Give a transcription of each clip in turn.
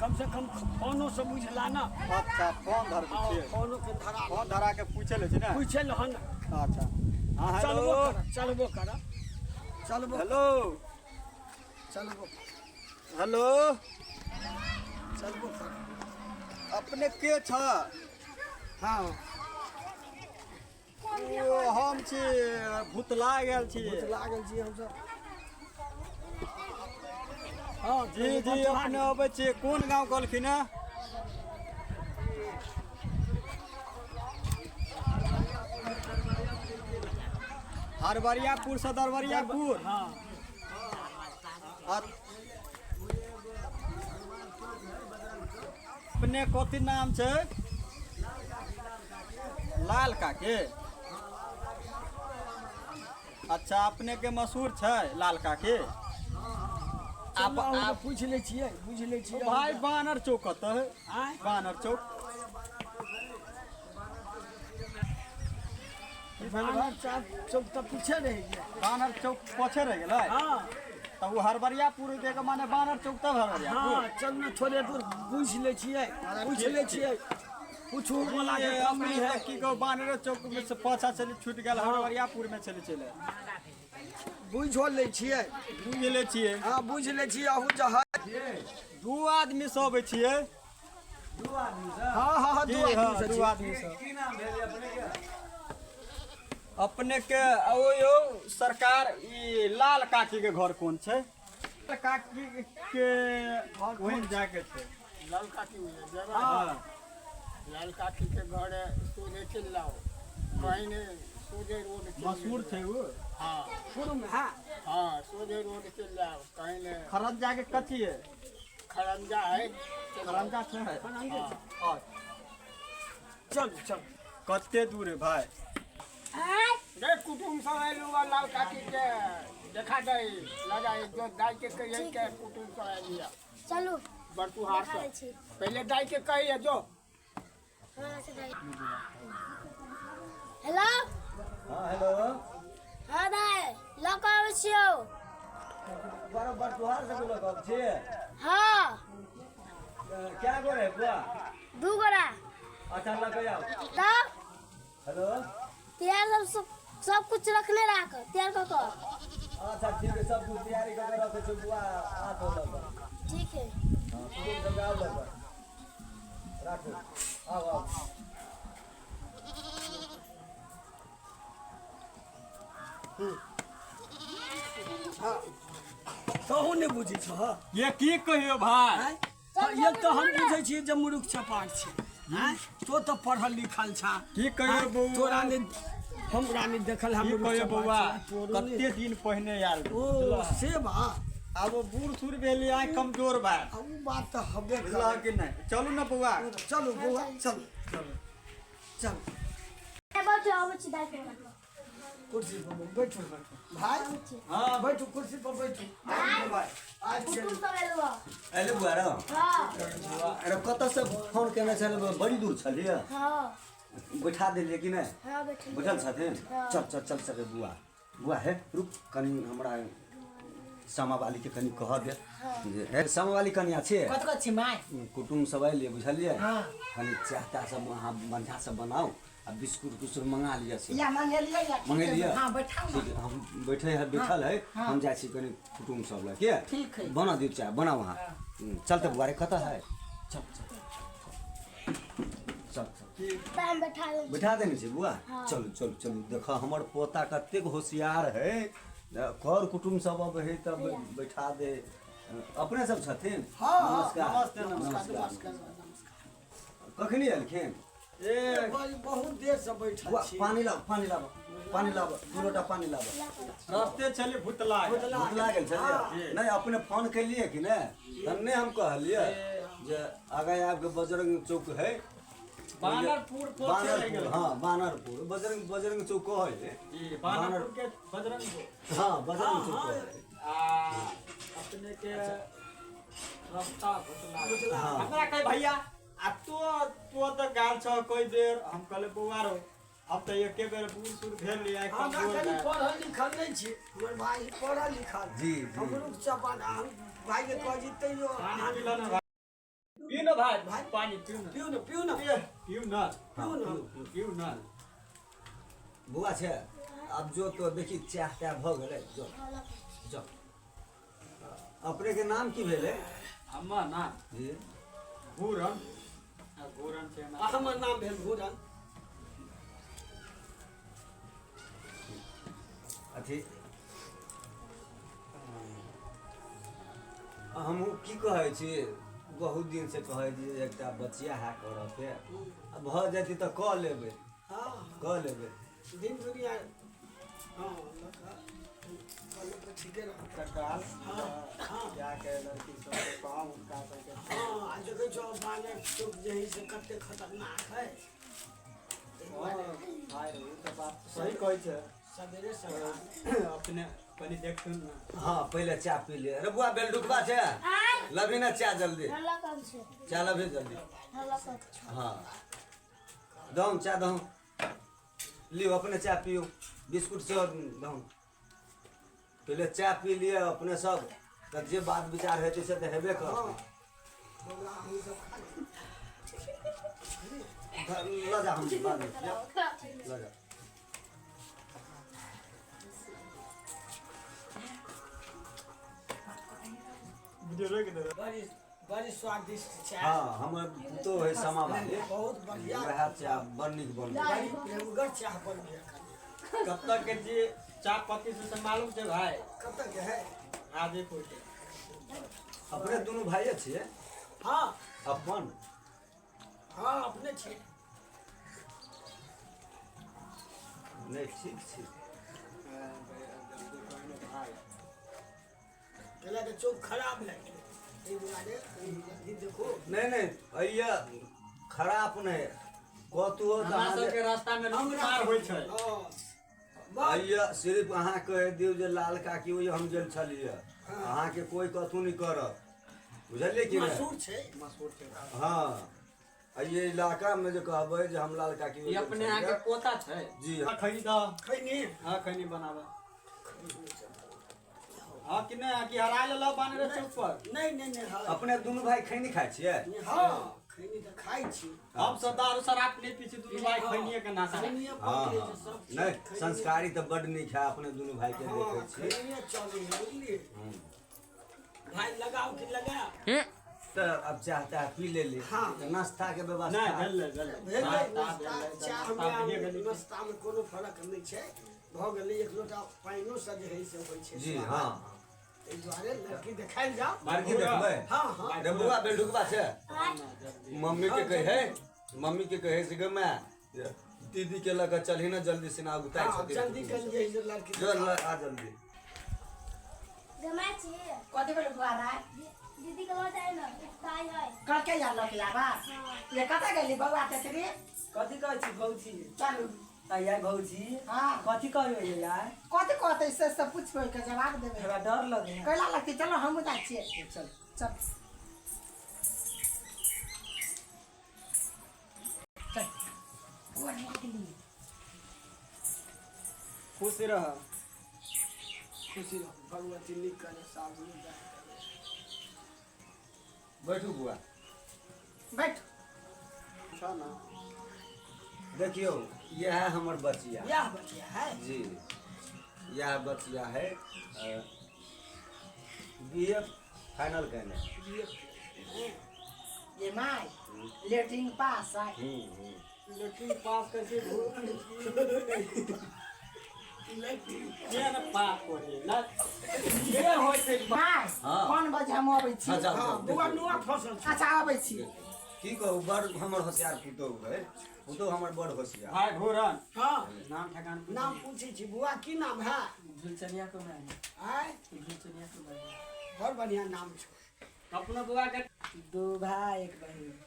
कम से कम फोनो से बुझला ना। अच्छा, फोन धरबै हाँ, छियै? फोनो के धरा। फोन धरा के पूछे ले छी ने? पूछे लहन। अच्छा, हाँ, हेलो। चलबो कर, चलबो कर, चलबो। हेलो। चलबो। हेलो। चलबो कर। अपने के छ? हाँ। ओ, हम छी, भूतला गेल छी। लागल छी हमसब। हाँ। जी जी, अपने अबै छियै। कोन गाँव कहलखिन हँ? हरबरियापुर से दरबरियापुर। हाँ। अपने कथी नाम छै? लाल काके। अच्छा, अपने के मशहूर छै लाल काके। आप आप पूछ लै छियै, बुझि लै छियै। भाई, बानर चौक कतऽ है? आँय? बानर चौक। बानर चौक, चौक तऽ पीछे रहि गेल। बानर चौक पछे रहि गेलै? हाँ। तऽ ओ हरबरियापुर के माने बानर चौक तब हरबरियापुर। हाँ, चल ने, थोड़े दूर पूछि लै छियै, पूछि लै छियै, पूछू वाला के कमी अपने है। तऽ की कहू, बानर चौक में से पाछा चली छूट गेल, हरबरियापुर में चली चले। बुझो लै छियै। बुझि लै छियै। हाँ, बुझि लै छियै, अहूँ जे है। दू आदमी सब अबै छियै। हाँ हाँ हाँ, जी। दू आदमी हाँ, से दू छियै। आदमी सब अपने के। ओ यौ सरकार, ई लाल काकी के घर कोन छै? लाल काकी के वहीं जाके छै। लाल काकी हुई जगह? हाँ। लाल काकी के घर है, सोझे चल जाओ, कहीं नहीं, सोझे रोड चल। मशहूर छै ओ? हाँ। शुरू में, हाँ। हाँ, सोझे रोड चल जाओ, कहीं नहीं। खरंजा के कथी है? खरंजा है। खरंजा छै? हाँ। चलू चलू। कते दूर है भाई? रे कुटुम सब आयल हुआ, लाल काकी के देखा दे लगा जो दाई के कहिए के कुटुम सब आयल है। चलू। बरतुहार देखा से दै छी। पहले दाई के कहिए जो। हाँ, से दाइ। हेलो। हाँ, हेलो। हाँ दाइ, लऽ कऽ आबै छियौ। बराबर तुहार से बोलो कब छे? हाँ। क्या गोरे बुआ? दू गोरा। अच्छा, लगे आओ। तब हेलो। तैयार सब सब, सब कुछ रखले राख, तैयार कऽ कऽ। अच्छा, ठीक है, सब कुछ तैयारी करके रखे छे बुआ, आ तो लगे। ठीक है। हाँ, कुटुम सब आओ लगे, राखो, आओ आओ। तहूँ नहि बुझै छह? ये की कहियो भाई? आँय? एक तऽ हम बुझै छियै जे मूर्ख चपाट छै। आँय, तो तऽ पढ़ल लिखल छा। की कहियो आँय, बौआ? तोरा नहि, हमरा नहि देखल हम की मूर्ख कहियो चपाट बौआ? छै, तोरो नहि। कते दिन पहिने आयल? ओ से बात। आब ओ बूढ़ सूढ़ भेलियै, आँखि कमजोर भए। आ ओ बात तऽ हबे बुझलह करे। कि नहि? चलू ने बौआ। चलू बौआ, चलू चलू। बैठू, आबै छी दाइ के। कुर्सी पर बैठू, बैठू भाई। हाँ। बैठू, कुर्सी पर बैठू भाई, आज कुटुम चलू। सब एलौ। अरे बुआ रो। हाँ। अरे, कतऽसँ फोन केने छलै? बड़ी दूर छलियै? हाँ। बैठा देलियै कि नहि? हाँ, बैठल। बैठल छथिन? हाँ। चल चल चल सके बुआ। बुआ हे, रुक कनि, हमरा सामावालीके कनि कहऽ दे जे हे सामावाली कनिया छियै। कत कत छी माय? कुटुम सब अयलियै, बुझलियै? हाँ। कनि चाह ताह सब अहाँ बढ़िआँसँ बनाउ आ बिस्कुट उस्कुट मंगा लिअ से। या मंगेलियै या? मंगेलियै? हाँ, बैठाउ ने। ठीक, हम बैठे है, बैठल है। हाँ। हम जाइ छी कनि कुटुम सब लग के। ठीक है। बना दियौ चाय, बनाउ अहाँ। चल तऽ बुआ रे, कतऽ है? चल चल चल चल। टाइम बैठा लै छी। बैठा देने छै बुआ? हाँ। चलू चलू चलू। देख, हमर पोता कतेक होशियार है। कर कुटुम सब अबै है तब बैठा दे। अपने सब छथिन? हाँ, नमस्कार। नमस्ते, नमस्कार। नमस्कार। कखनी एलखिन? ए भाई, बहुत देर से बैठल बुआ, छी। पानी लाब, पानी लाब, पानी लाब, दू लोटा पानी लाब। रस्ते छली भुतला गेल। भूख लागल छलियै? नहि, अपने फोन केलियै कि नहि, तब नहि हम कहलियै जे आगाँ आबि कऽ बजरंग चौक है। बानरपुर पहुँचे रहि बानरपुर गेल। हँ, बानरपुर, बजरंग, बजरंग चौक कहै है। जी, बानरपुर के बजरंग। हँ, बजरंग चौक कहै है। आ अपने के रास्ता भुतला गेल। हाँ। हमरा कहे भैया, आ तो तो तऽ गाल छह कोई बेर। हम कहले बौआ रो, अब तऽ एके बेर बूढ़ सूढ़ भेल रही, आइ हमरा कमजोर कनि भए। पढ़ल लिखल नहि छी, हमर भाई पढ़ल लिखल। जी, जी। हमरो चपाट, हम भाई के कहै छी तैयो। पानी पी लो ने भाई। भाई भाई। पानी पीऊ ना। पिउ न, पिउ न। पीऊ ना। पिउ न। पीऊ ना। बौआ छै, आब जो तो देखी चाह ताह भऽ गेलै, जो जो। अपने के नाम की भेलै? हमर नाम जी। घूरन। आ घूरन छै आ हमर नाम भेल घूरन। अथी हमहूँ की कहै छी, बहुत दिनसँ कहै छी जे एकटा बचिया है करऽके, आ भऽ जेतै तऽ कऽ लेबै। हँ। कऽ लेबै। दिन दुनिया, हँ, लऽ कऽ कऽ लेबै, ठीके रहत। सरकार हँ हँ। जाके लड़की सबके कहब हुनका सबके। हँ, आ देखै छौ बानर चोक जे है से कते खतरनाक है। हँ भाई, ओ तऽ बात सही कहै छै। सवेरे सकाल अपने कनि देखथुन ने। हँ, पहिले चाह पी ले। अरे बुआ, बेलडुकबा छै? आय। लबही ने चाह जल्दी। हल्ला कम छै। चाह लबही जल्दी। हल्ला कम छै। हँ, दहूँ चाह, दहूँ। लियौ, अपने चाह पियौ, बिस्कुट सेहो दहूँ। पहिले चाह पी लिअ अपने सब, तऽ जे बात विचार हेतै से तऽ हेबे करतै। बौआ, अहूँ सब खा लिअ। लऽ जा, हम बादमे लऽ जा। बड़ी बड़ी स्वादिष्ट चाय। हँ, हमर पुतोह है समा वाली। बहुत बढ़िया। वएह चाह बड़ नीक बनबै। बड़ी प्रेमगर चाह बनबै कनि। कब तक के जी चाय पत्ती से मालूम छै भाई? कतऽ के है? हाजीपुर के। अपने दुनू भाइये छियै? हँ। अपन? हँ, अपने छियै। नहि, ठीक छै। भाई। केला के चौक खराब है, एहि दुआरे कनि जल्दी देखो। नहि नहि, अइया खराब नहि कतहु तऽ हमरा अहाँ सबके रास्ता मे लूटमार होइ छै। हँ, बस। अइया सिर्फ अहाँ कहि दियौ जे लाल काकी ओहि हम गेल छलियै, अहाँके कोइ कथू नहि करत, बुझलियै कि नहि? मशहूर छै। मशहूर छै। हँ, एहि इलाकामे जे कहबै जे हम लाल काकी ई ओहि गेल अपने अहाँके छलियै। पोता छै? जी। हाँ, खैनी दऽ। खैनी। हाँ, खैनी बनाबऽ। हाँ कि नहि, कि हरा लेलऽ बानरे चौक पर? नहि नहि नहि, हँ। अपने दुनू भाई खैनी खाइ छियै? हँ, खैनी तऽ खाइ छी। हम सब दारू शराब नहि पी छी, दुनू भाई खैनिये के नाशा। खैनिये हँ। पकड़ै हँ छै सब चीज। नहि, खैनिये- संस्कारी तऽ बड्ड नीक है अपने दुनू भाई के। हँ। देखै छी। खैनिये चलै है, बुझलियै? हूँ। भाई, लगाओ कि लगाओ? तऽ अब चाह ताह पी लेली? हँ। तऽ नाश्ता के व्यवस्था नहि भेलै, भेलै। भेलै। नाश्ता नाश्ता। भेलै, चाहमे नाश्ता भइए गेलै। नाश्तामे कोनो फरक नहि छै, भऽ गेलै। एक लोटा पानिओ से जे है से होइ छै जी। स्वाद। हँ। एहि दुआरे लड़की देखायल जाओ। लड़की देखबै। हँ हँ। रे बौआ, बेलढुकबा छै? आय। मम्मी के कहे, मम्मी के कहे से गे माय, दीदी के लऽ कऽ चलही ने जल्दी सिना उतार। हँ, छथिन। जल्दी कनि जे है से लड़की जो ल आ जल्दी। गमा छी। कथी भेल बुआ राय? दीदी के लऽ जाय ने, ताई है। कलके या लऽ के आबा ये। कतऽ गेली बौआ तेतरी? कथी कहै छी भौजी? चलू। यार भौजी। हाँ। कथी कहबै यार? कथी कहतै से सब पूछबै के जवाब देबै। हमरा डर लगे है। कैला लगतै? चलो, हमहूँ जाइ छियै। चल। चल चल, गोर लागली। खुश रह। खुशी रह, भगवती नीक करे, साफ नीक करे। बैठू बुआ। बैठ। छ ना। देखियौ, इएह हमर बचिया। इएह बचिया है? जी, इएह बचिया है, बी ए फाइनल केने। ये my, latrine पास है? हूँ हूँ। लेकिन पास कैसे के ने पास करे ना, ये होइ छै। My. हाँ। कोन बजे हम अबै छी? हाँ, जाउ, हँ जाउ, बुआ, देखियौ। नुआ फसल छै। अच्छा, अबै छी। की कहू, बड़ हमर होशियार पुतोहु है, पुतोहु हमर बड़ होशियार। भाई घूरन। हँ। नाम ठेकान पूछ। नाम पूछै छी बुआ, की नाम है? झुलचनिया कुमारी। आय? झुलचनिया कुमारी। बड़ बढ़िया नाम छौ। अपनो बुआ के दू भाई, एक बहिन।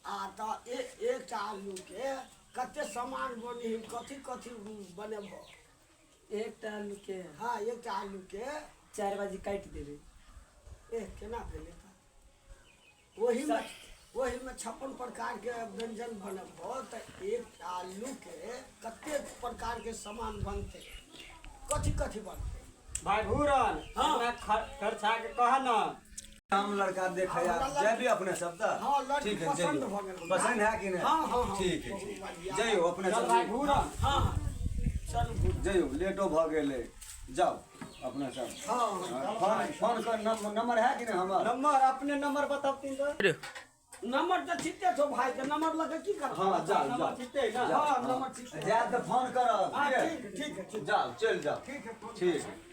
आ तऽ एकटा आलूके कते सामान बनी, कथी कथी बनेबो? एकटा आलू के? हँ, एकटा आलूके। 4 बजे काटि देबै। ए, केना भेलै तऽ? ओहीमे ओहीमे 56 प्रकारके व्यञ्जन बनेबो तऽ एक आलूके कते प्रकारके सामान बनतै, कथी कथी बनतै? भाई घूरन। हाँ। इतना खर्चा के कह न। हम लड़का देखे हाँ, जैबी अपने सब तऽ। हाँ, लड़की ठीक है, पसंद जइयो। भऽ गेल हमरा। पसंद है कि नहीं? हाँ, हाँ, हाँ। ठीक है, बहुत ठीक। बढ़िया। जइयो अपने चल सब। भाई घूरन। हाँ हाँ चलू घूर। जइयो, लेटो भऽ गेलै, जाउ अपने सब। हाँ। हाँ, फोन फोन कर, नंबर है कि नहीं हमर? नंबर, अपने नंबर बताबथिन तऽ। नंबर तऽ ठीके छौ भाई के, नंबर लऽ के की करब? हाँ, जाउ नंबर जाउ। ठीके है ना? जाउ, हाँ, हाँ। नंबर ठीके। जायब तऽ फोन करब। हाँ, ठीक। ठीक ठीक है, ठीक। जाउ, चलि जाउ। ठीक है, फोन। ठीक।